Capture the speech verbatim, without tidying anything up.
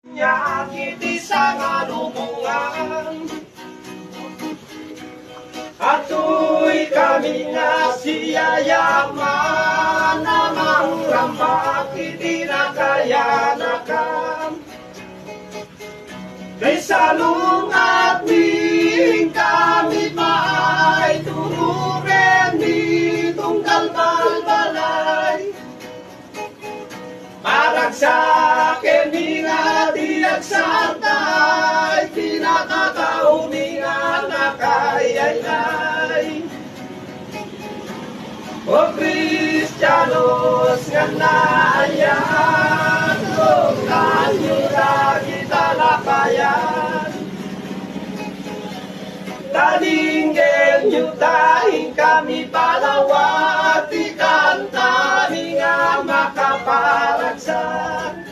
Nia iti sangalubongan, adtoy kami nga siyayaman a mangrambak iti nakayanakan. Ti salungatmi, inkami pay turugen ti tunggal balbalay. Paragsak ken nia ti agsarta iti nakakaumi nga nakaiyaynay. O Kristianos nga naayat, tungtanyo dagiti talapayan. Talinggenyo ta inkami palawa ti kantami nga makaparagsak.